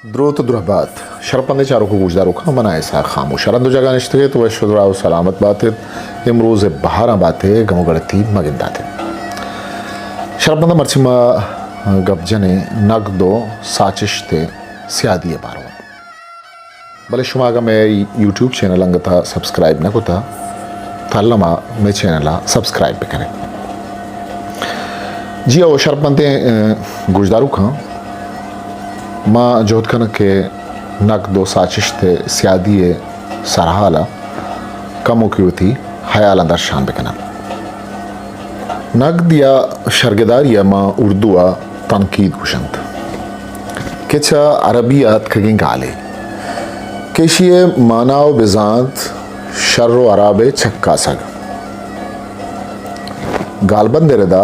دروت ءُ درہبات، شرپندیں چاروک ءُ گوشداروکاں، من آں اسحاق خاموش۔ ہر ہند ءُ جاگہ نشتگ ئے تو وش ءُ دراہ ءُ سلامت بات ات، امروز ءِ بہاراں بات ات، گم ءُ گڑتی مہ گندات ات۔ شرپنداں، مرچی ما گپ جنیں نگد ءُ ساچشت ءِ سیادی ءِ باروا۔ بلے شما اگاں مئے یوٹیوب چینل انگت ءَ سبسکرائب نہ کتہ، تاں الما مئے چینل ءَ سبسکرائب بکن ات۔ جی او شرپندیں، اہ، گوشداروکاں، ما جہد کناں کہ نگد ءُ ساچشت ءِ سیادی ءِ سرحال ءَ کموکے وتی ہیالاں درشان بکناں۔ نگد یا شرگداری ءَ ما اردو ءَ تنقید گوشنت کہ چہ عربی ءَ اتکگیں گالے کہ ایشی ءِ مانا ءُ بزانت شر ءُ ہراب ءِ چکاسگ۔ گالبند ءِ ردا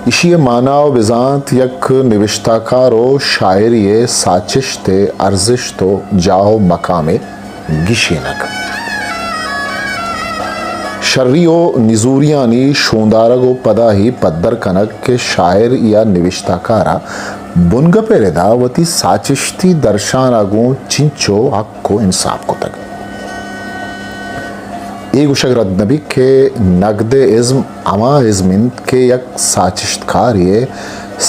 ایشی ءِ مانا ءُ بزانت یک نبشتہ کار ءُ شاعرے ءِ ساچشت ءِ ارزشت ءُ جاہ ءُ مقام ءِ گیشینگ، شری ءُ نزوریانی شوندارگ ءُ پدا اے پدر کنگ کہ شاعر یا نبشتہ کار ءَ بنگپ ءِ ردا وتی ساچشتی درشان ءَ گوں چنچو حق ءُ انصاف کتگ۔ اے گوشگ رد نہ بیت کہ نگد ءِ ازم ہما ازم انت کہ یک ساچشتکارے ءِ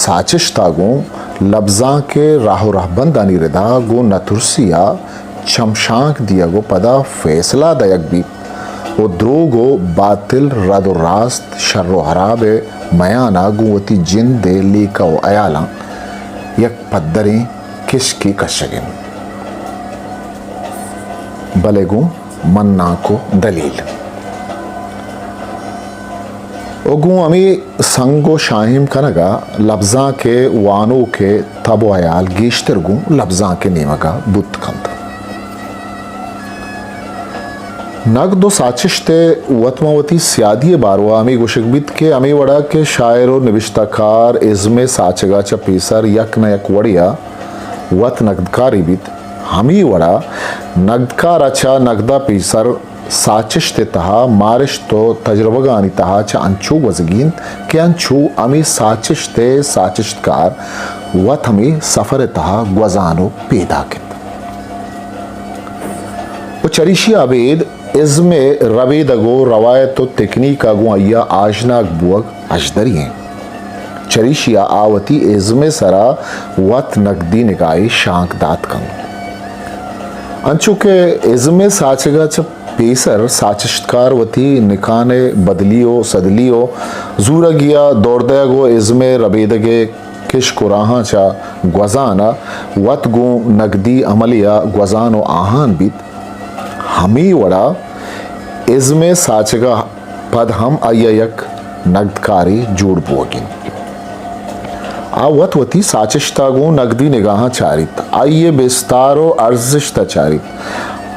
ساچشت ءَ گوں لبزانک ءِ راہ ءُ رہبندانی ردا گوں نترسی ءَ چمشانک دیگ ءُ پدا فیصلہ دئیگ بیت ءُ دروگ ءُ باتل، رد ءُ راست، شر ءُ ہراب ءِ میان ءَ گوں وتی جند ءِ لیکہ ءُ ہیالاں یک پدریں کشکے کشگ انت، بلے گوں منانک ءُ دلیل ءُ گوں ہمے سنگ ءُ شاہیم کنگ ءَ لبزانک ءِ وانوک ءِ تب ءُ ہیال گیشتر گوں لبزانک ءِ نیمگ ءَ بوت کنت۔ نگد ءُ ساچشت ءِ وت ماں وتی سیادی ءِ باروا ہمے گوشگ بیت کہ ہمے وڑا کہ شاعر ءُ نبشتہ کار ازم ءِ ساچگ ءَ چہ پیسر یک نہ یک وڑے ءَ وت نگدکارے بیت، ہمے وڑا نگدکار ءَ چہ نگد ءَ پیسر ساچشت ءِ تہا مارشت ءُ تجربگانی تہا چہ انچو گوزگی انت کہ انچو ہمے ساچشت ءِ ساچشتکار وت ہمے سفر ءِ تہا گوزان ءُ پیداک انت۔ ءُ چریشی ءَ ابید ازم ءِ ربیدگ ءُ روایت ءُ تکنیک ءَ گوں آئی ءَ آژناگ بوگ ہژدری انت۔ چریشی ءَ آ وتی ازم ءِ سرا وت نگدی نگاہے شانک دات کنت۔ انچو کہ ازم ءِ ساچگ ءَ چہ پیسر ساچشتکار وتی نکان ءِ بدلی ءُ سدلی ءُ زورگی ءَ دور دئیگ ءُ ازم ءِ ربیدگ ءِ کشک ءُ راہاں چہ گوزان ءَ وت گوں نگدی عملے ءَ گوزان ءُ آہان بیت، ہمے وڑا ازم ءِ ساچگ ءَ پد ہم آئی ءَ یک نگدکارے جوڑ بوگ انت۔ آ وت وتی ساچشت ءَ گوں نگدی نگاہاں چاریت، آئی ءِ بستار ءُ ارزشت ءَ چاریت،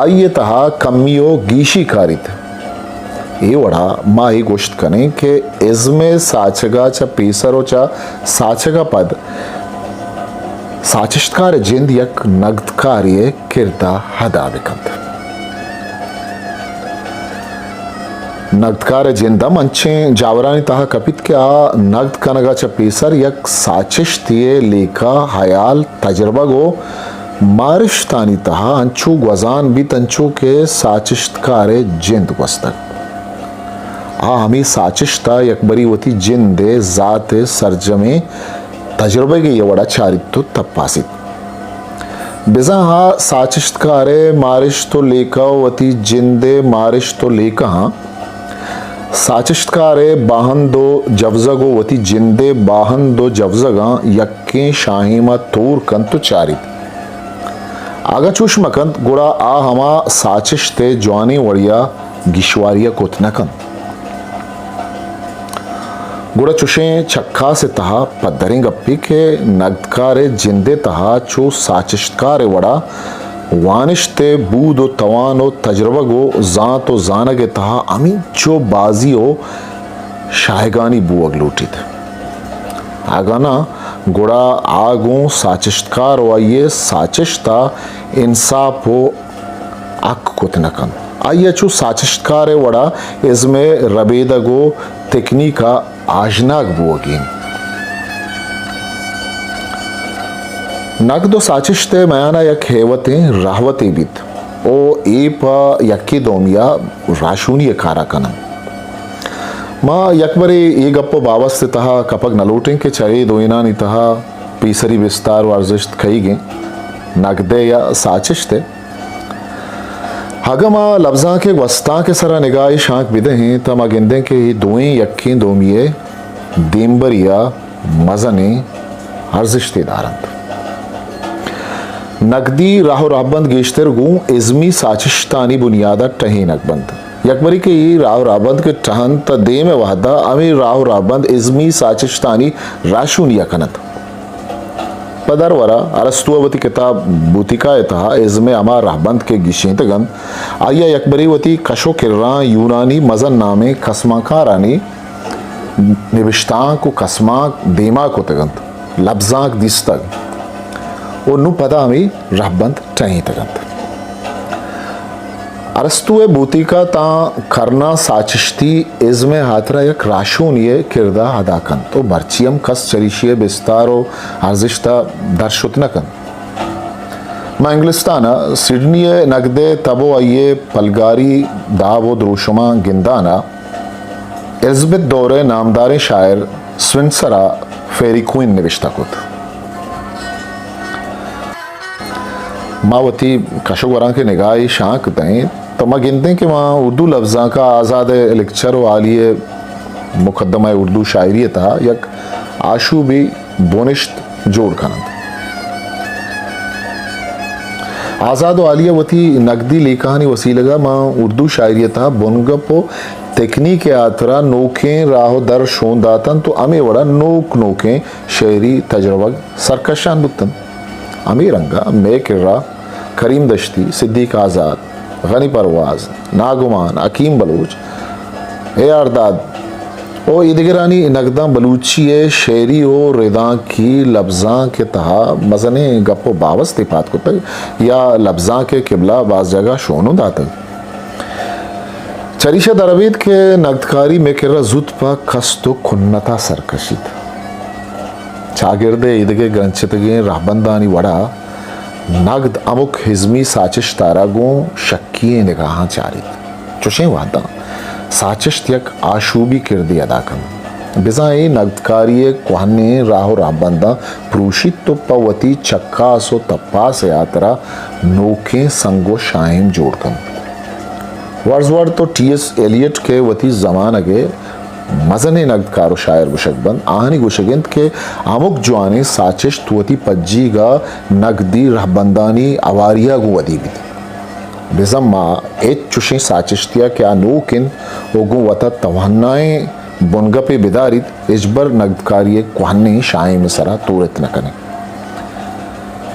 آئی ءِ تہا کمی ءُ گیشی کاریت۔ اے وڑا ما اے گوشت کنیں کہ ازم ءِ ساچگ ءَ چہ پیسر ءُ چہ ساچگ ءَ پد ساچشتکار ءِ جند یک نگدکارے ءِ کرد ءَ ادا بہ کنت۔ نگدکار ءِ جند ہم انچیں جاورانی تہا کپیت کہ آ نگد کنگ ءَ چہ پیسر یک ساچشتے ءِ لیکہ، ہیال، تجربگ ءُ مارشتانی تہا انچو گوزان بیت انچو کہ ساچشتکار ءِ جند گوستگ۔ آ ہمے ساچشت ءَ یکبرے وتی جند ءِ ذات ءِ سرجمیں تجربگے ءِ وڑا چاریت ءُ تپاسیت۔ بزاں آ ساچشتکار ءِ مارشت ءُ لیکہ ءُ وتی جند ءِ مارشت ءُ لیکہاں، ساچشتکار ءِ باہند ءُ جوزگ ءُ وتی جند ءِ باہند ءُ جوزگاں یکیں شاہیم ءَ تور کنت ءُ چاریت۔ اگاں چوش مہ کنت، گڑا آ ہما ساچشت ءِ جوانیں وڑے ءَ گیشواری ءَ کت نہ کنت۔ گڑا چشیں چکاس ءِ تہا پدریں گپے کہ نگدکار ءِ جند ءِ تہا چو ساچشتکار ءِ وڑا وانشت ءِ بود ءُ توان ءُ تجربگ ءُ زانت ءُ زانگ ءِ تہا ہمینچو بازی ءُ شاہگانی بوگ لوٹیت۔ اگاں ناں، گڑا آ گوں ساچشتکار ءُ آئی ءِ ساچشت ءَ انصاف ءُ حق کت نہ کنت۔ آئی ءَ چو ساچشتکار ءِ وڑا ازم ءِ ربیدگ ءُ تکنیک ءَ آژناگ بوگی انت۔ نگد و ساچشت ء میان ء یک ہیوتیں رہوتے بیت و اے پہ یکے دومی ء راہشونی ء کار ء کن انت۔ ما یکبرے اے گپ و باوست ء تہا کپگ نہ لوٹیں کہ چہ اے دوئینانی تہا پیسری بستار و ارزشت کئیگ انت، نگد ء یا ساچشت ء؟ اگاں ما لبزانک ء گوستانک ء سرا نگاہے شانک بدئیں، تہ ما گندیں کہ اے دوئیں یکیں دومی ء دیمبری ء مزنیں ارزشتے دارنت۔ نگدی راہ و رہبند گیشتر گوں ازمی ساچشتانی بنیاد ء ٹہینگ بنت۔ یکبرے کہ اے راہ و رہبند کہ ٹہنت، تہ دیم ء وہد ء ہمے راہ و رہبند ازمی ساچشتانی راہشونی ء کنت۔ پہ درور ء ارسطو ء وتی کتاب بوتیکا ء تہا ازم ء ہما رہبند کہ گیشینتگ انت، آئی ء یکبرے وتی کش و کراں یونانی مزن نامیں کسمانکارانی نبشتانک و کسمانک دیما کتگ انت، لبزانک دیستگ و نوں پدا ہمے رہبند ٹہینتگ انت۔ ارسطو ء بوتیکا تاں کرناں ساچشتی ازم ء ہاترا یک راہشونی ء کرد ء ادا کنت و مرچی ہم کس چریشی ء بستار و ارزشت ء در شت نہ کنت۔ ما انگلستان ء سڈنی ء نگد ء تب و آئی ء پلگاری داب و دروشماں گندان ء، الزبتھ دور ء نامداریں شاعر سپنسر ء فیری کوئن نبشتہ کت۔ ما وتی کش و گورانک ء نگاہے شانک دئیں، تہ ما گندیں کہ ما اردو لبزانک ء آزاد ء لیکچر و عالی ء مقدمہ اردو شاعری ء تہا یک آشوبی بنشت جوڑ کن انت۔ آزاد و عالی ء وتی نگدی لیکہانی وسیلگ ء ماں اردو شاعری ء تہا بنگپ و تکنیک ء ہاترا نوکیں راہ و در شون دات انت و ہمے وڑا نوک نوکیں شعری تجربگ سرکشان بوت انت۔ ہمے رنگ ء مئے کرا کریم دشتی، صدیق آزاد، غنی پرواز، ناگمان، حکیم بلوچ، اے آر داد، و ایدگرانی نگداں بلوچی ء شعری و ردانکی لبزانک ء تہا مزنیں گپ و باوستے پاد کتگ یا لبزانک ء قبلہ باز جاگہ شون اوں داتگ۔ چریشا در بیت کہ نگدکاری مئے کرا زوت پہ کست و کنتا سر کشیت۔ چاگرد ء ایدگہ گرنچتگیں رہبندانی وڑا نگد ہمک ازمی ساچشت ء را گوں شکی ئیں نگاہاں چاریت۔ چشیں وہداں ساچشت یک آشوبی کردے ادا کنت۔ بزاں اے نگدکاری ء کوہنیں راہ و رہبنداں پروشیت و پہ وتی چکاس و تپاس ء ہاترا نوکیں سنگ و شاہیم جوڑ کنت۔ ورڈزورتھ و ٹی ایس ایلیٹ کہ وتی زمانگ ء مزنیں نگدکار و شاعر گوشگ بنت، آہانی گوشگ انت کہ ہمک جوانیں ساچشت وتی پجیگ ء نگدی رہبندانی ہواری ء گوں ودی بیت۔ بزاں ما ہچ چشیں ساچشتے ء کہ آ نوک انت و گوں وتا توانائیں بنگپے بداریت، ہچبر نگدکاری ء کوہنیں شاہیم ء سرا تورت نہ کنیں۔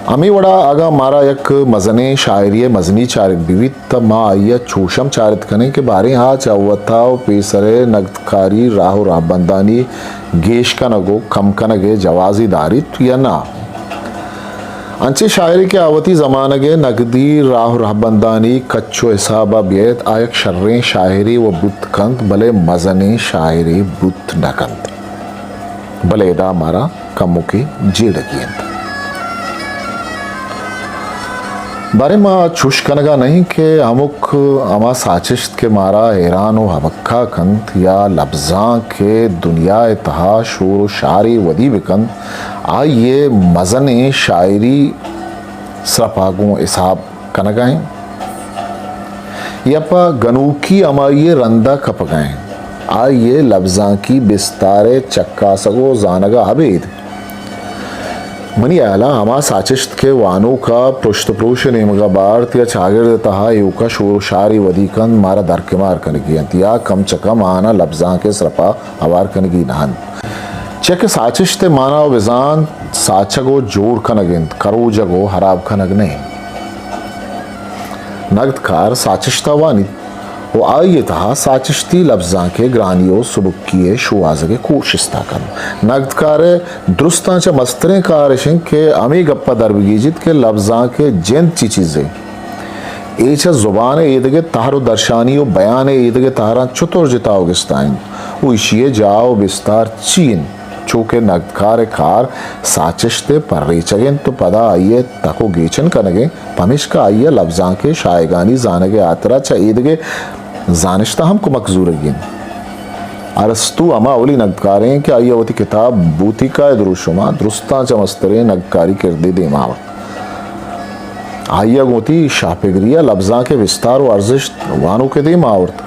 ہمے وڑا اگاں مارا یک مزنیں شاعرے ء مزنی چارگ بہ بیت، تہ ما آئی ء چوش ہم چارت کنیں کہ باریں آ چہ وتا و پیسر ء نگدکاری راہ و رہبندانی گیش کنگ و کم کنگ ء جوازے داریت یا نہ۔ انچیں شاعرے کہ آ وتی زمانگ ء نگدی راہ و رہبندانی کچ و حساب ء بیئیت، آ یک شریں شاعرے و بوت کنت، بلے مزنیں شاعرے بوت نہ کنت۔ بلے ادا مارا کموکے جیڑگی انت۔ باریں ما چوش کنگا نہ ایں کہ ہمک ہما ساچشت کہ مارا حیران و ہبکہ کنت یا لبزانک ء دنیا ء تہا شور و شارے ودی بکنت، آئی ء مزنیں شاعری سرپا گوں حساب کنگا ایں یا پہ گنوکی ہمائی ء رندا کپگا ایں، آئی ء لبزانکی بستار ء چکاسگ و زانگا ابید۔ منی ہیالا ہما ساچشت کہ وانوکا پرشت و پروش ء نیمگا بارت یا چاگرد ء تہا ایوکا شور و شارے ودی کنت، مارا درکمار کنگی انت یا کم چہ کم آہانا لبزانک ء سرپا ہوار کنگی نہ انت۔ چیا کہ ساچشت ء مانا و بزانت ساچگ و جوڑ کنگ انت، کروجگ و ہراب کنگ نہ انت۔ نگدکار ساچشت ء وانیت و آئی ء تہا ساچشتی لبزانک ء گرانی و سبکی ء شوہازگ ء کوشست ء کنت۔ نگدکار ء درستاں چہ مستریں کار اش انت کہ ہمے گپ ء در بگیجیت کہ لبزانک ء جند چی چیزے؟ اے چہ زبان ء ایدگہ تہر و درشانی و بیان ء ایدگہ تہراں چطور جتا و گستا انت و ایشی ء جاہ و بستار چی انت؟ چو کہ نگدکار ءِ کار ساچشت ءِ پرریچگ انت و پدا آئی ءِ تک و گیچن کنگ انت، پمیشکا آئی ءَ لبزانک ءِ شاہگانی زانگ ءِ ہاترا چہ ایدگہ زانشتاں ہم کمک زورگی انت۔ ارسطو ہما اولی نگدکارے انت کہ آئی ءَ وتی کتاب بوتیکا ءِ دروشم ءَ درستاں چہ مستریں نگدکاری کردے دیما آورت۔ آئی ءَ گوں وتی شاہپگری ءَ لبزانک ءِ بستار و ارزشت وانوک ءِ دیما آورت۔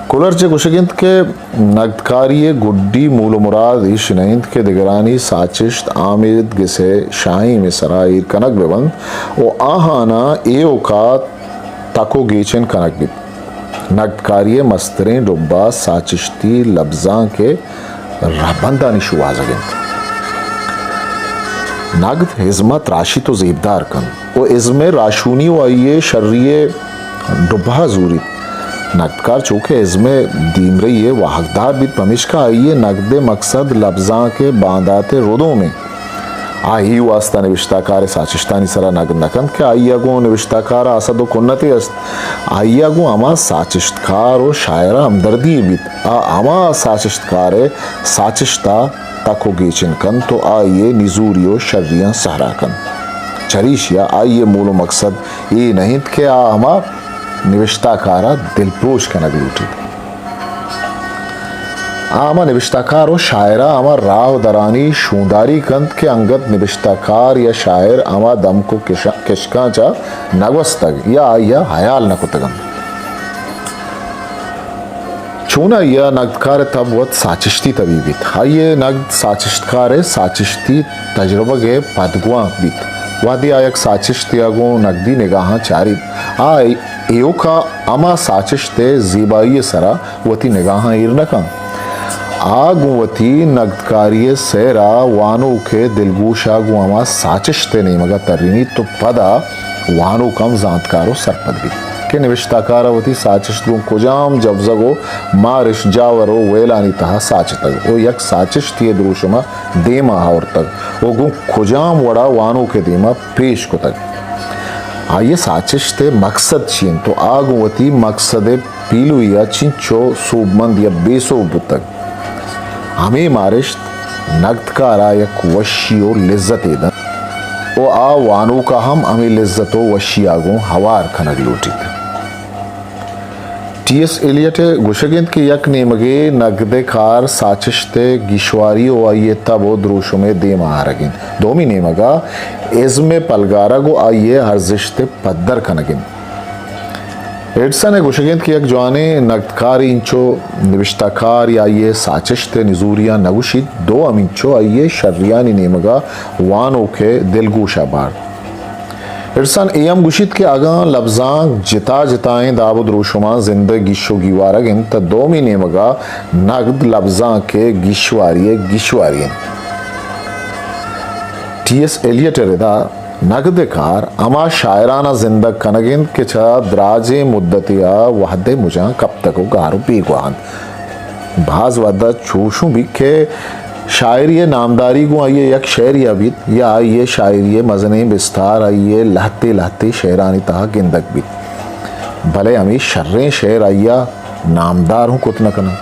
کلرچ ءِ گوشگ انت کہ نگدکاری ءِ گڈی مول و مراد ایش نہ انت کہ دگرانی ساچشت آمیدگس ءِ شاہیم ءِ سرا ایر کنگ بہ بنت و آہاناں ایوکا تک و گیچن کنگ بیت۔ نگدکاری ءِ مستریں ڈبہ ساچشتی لبزانک ءِ رہبندانی شوہازگ انت۔ نگد ازم ءَ تراشیت و زیبدار کنت و ازم ءِ راہشونی و آئی ءِ شری ءِ ڈبہ ءَ زوریت۔ نگدکار چو کہ ازم ءِ دیمرئی ءِ واہگدار بیت، پمیشکا آئی ءِ نگد ءِ مکسد لبزانک ءِ باندات ءِ ردوم انت۔ آ اے واستا نبشتہ کار ءِ ساچشتانی سرا نگد نہ کنت کہ آئی ءَ گوں نبشتہ کار ءَ حسد و کنتے است۔ آئی ءَ گوں ہما ساچشتکار و شاعر ءَ ہمدردی بیت۔ آ ہما ساچشتکار ءِ ساچشت ءَ تک و گیچن کنت و آئی ءِ نزوری و شریاں سہرا کنت۔ چریشی ءَ آئی ءِ مول و مکسد اے نہ انت کہ آ ہما نبشتہ کار ءَ دلپروش کنگ لوٹیت۔ آ ہما نبشتہ کار و شاعر ءَ ہما راہ و درانی شونداری کنت کہ انگت نبشتہ کار یا شاعر ہما دمک و کش-، کشکاں چہ نہ گوستگ یا آئی ءَ ہیال نہ کتگ انت۔ چونائی ءَ نگدکار ءِ تب وت ساچشتی تبی بیت۔ آئی ءِ نگد ساچشتکار ءِ ساچشتی تجربگ ءِ پدگوانک بیت۔ وہدے آ یک ساچشتے ءَ گوں نگدی نگاہاں چاریت، آ ایوکا ہما ساچشت ءِ زیبائی ءِ سرا وتی نگاہاں ایر نہ کنت۔ آ گوں وتی نگدکاری ءِ سیرا وانوک ءِ دلگوش ءَ گوں ہما ساچشت ءِ نیمگ ءَ ترینیت و پدا وانوک ہم زانتکار و سرپد بیت کہ نبشتہ کار ءَ وتی ساچشت گوں کجام جوزگ و مارشت، جاور و ویلانی تہا ساچتگ و یک ساچشتے ءِ دروشم ءَ دیما آورتگ و گوں کجام وڑا وانوک ءِ دیما پیش کتگ۔ آئی ءِ ساچشت ءِ مکسد چی انت و آ گوں وتی مکسد ءِ پیلوی ءَ چنچو سوبمند یا بے سوب بوتگ۔ ہمے مارشت نگدکار ءَ یک وشی و لذتے دنت و آ وانوک ءَ ہم ہمے لذت و وشی ءَ گوں ہوار کنگ لوٹیت۔ ٹی ایس ایلیٹ ءِ گوشگ انت کہ یک نیمگے نگد ءِ کار ساچشت ءِ گیشواری و آئی ءِ تب و دروشم ءِ دیما آرگ انت، دومی نیمگ ءَ ازم ءِ پلگارگ و آئی ءِ ارزشت ءِ پدر کنگ انت۔ ایڈسن ءِ گوشگ انت کہ یک جوانیں نگدکارے انچو نبشتہ کار یا آئی ءِ ساچشت ءِ نزوریاں نہ گوشیت، دوم انچو آئی ءِ شریانی نیمگ ءَ وانوک ءِ دلگوش ءَ بارت۔ ایڈسن اے ہم گوشیت کہ اگاں لبزانک جتا جتائیں داب و دروشماں زندگ گیش و گیوارگ انت، تہ دومی نیمگ ءَ نگد لبزانک ءِ گیشواری ءِ گیشواری انت۔ ٹی ایس ایلیٹ ءِ ردا نگد ءِ کار ہما شاعران ءَ زندگ کنگ انت کہ چہ دراجیں مدتے ءَ وہد ءِ مجاں کپتگ و گار و بیگواہ انت۔ باز وہد ءَ چوشوں بیت کہ شاعرے ءِ نامداری گوں آئی ءِ یک شعرے ءَ بیت یا آئی ءِ شاعری ءِ مزنیں بستار آئی ءِ لہتے لہتے شعرانی تہا گندگ بیت، بلے ہمے شریں شعر آئی ءَ نامدار ہوں کت نہ کناں۔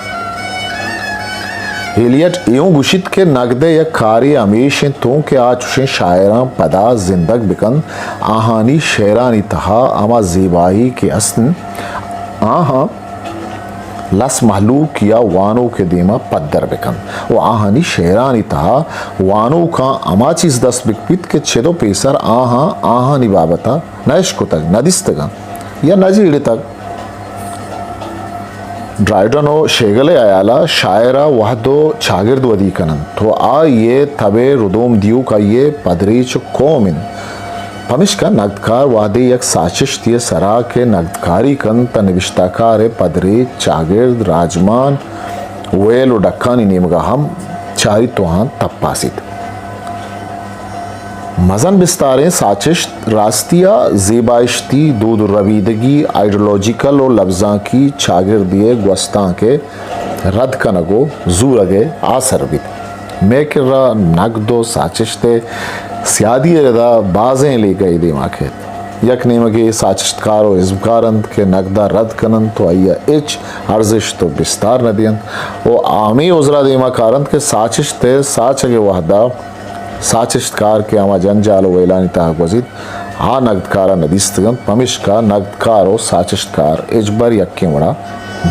ایلیٹ اے ہوں گوشیت کہ نگد ءِ یک کارے ہمیش انت توں کہ آ چوشیں شاعراں پدا زندگ بکنت، آہانی شعرانی تہا ہما زیبائی کہ است انت، آہاں لس مہلوک یا وانوک ءِ دیما پدر بکنت و آہانی شعرانی تہا وانوکاں ہما چیز دست بکپیت کہ چد و پیسر آہاں آہانی بابت ءَ نہ اشکتگ، نہ دیستگ انت یا نہ جیڑتگ۔ ڈرائیڈن و شیگل ءِ ہیال ءَ شاعر ءَ وہد و چاگرد ودی کن انت و آئی ءِ تب ءِ ردوم دیوک آئی ءِ پدریچ و قوم انت۔ پمشکا نگدکار وہدے یک ساچشتے ءِ سرا کہ نگدکاری کنت، تہ نبشتہ کار ءِ پدریچ، چاگرد، راجمان، ویل و ڈکانی نیمگا ہم چاریت و آہاں تپاسیت۔ مزن بستاریں ساچشت راستی ءَ زیبائشتی، دود و ربیدگی، آئیڈیالوجیکل و لبزانکی چاگردے ءِ گوستانک ءِ رد کنگ و زورگ ءِ آسر بیت۔ مئے کرا نگد و ساچشت ءِ سیادی ءِ ردا بازیں لیکہ ئے دیما کیت۔ یک نیمگے ساچشتکار و ازمکار انت کہ نگدا رد کننت و آئیا ہچ ارزشت و بستار نہ دینت و ہمے عذرا دیما کارنت کہ ساچشت ء ساچگ ء وہدا ساچشتکار کہ ہما جنجال و ویلانی تہا گوزیت، آ نگدکارا ندیستگنت، پمشکا نگدکار و ساچشتکار ہچبر یکیں وڑا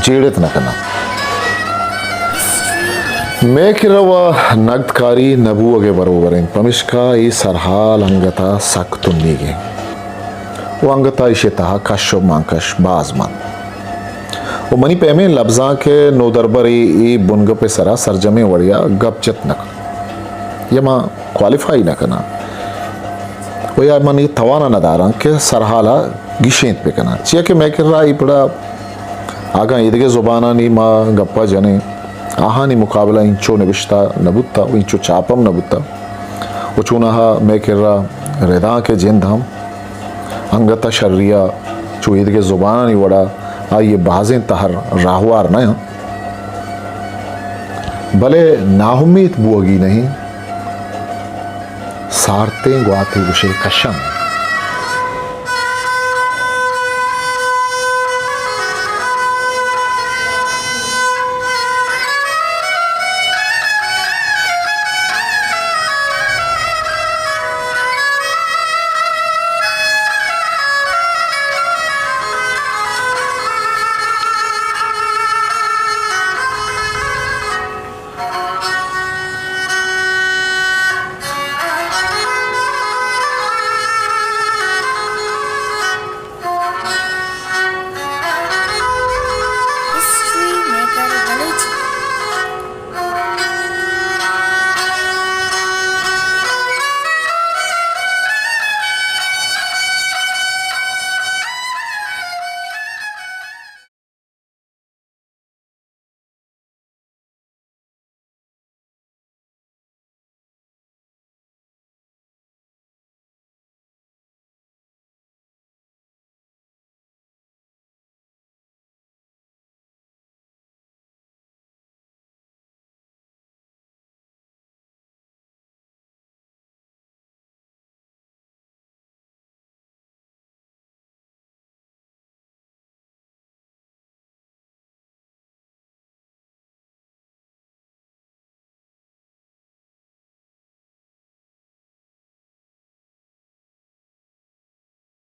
جیڑت نہ کننت۔ مئے کرا و نگدکاری نبوگ ء بروبر انت، پمشکا اے سرحال انگتا سک تنیگ انت و انگتا ایشی تہا کش و مانکش باز منت و منی پیمیں لبزانک ء نودربر اے، اے بنگپ ء سرا سرجمیں وڑیا گپ جت نہ کنت یا ما کوالیفائی نہ کناں و یا من اے توانا نداراں کہ سرحالا گیشینت بکناں، چیا کہ مئے کرا اے پڑا اگاں ایدگہ زبانانی ما گپا جنیں، آہانی مقابلہ انچو نبشتہ نہ بوتا و انچو چاپ ہم نہ بوتا و چوناہا مئے کرا ردانک ء جند ہم انگت ء شری ء چو ایدگہ زبانانی وڑا آئی ء بازیں تہر راہوار نہ انت، بلے ناامیت بوگی نہ انت۔ سارتیں گواتے گوشے کشن۔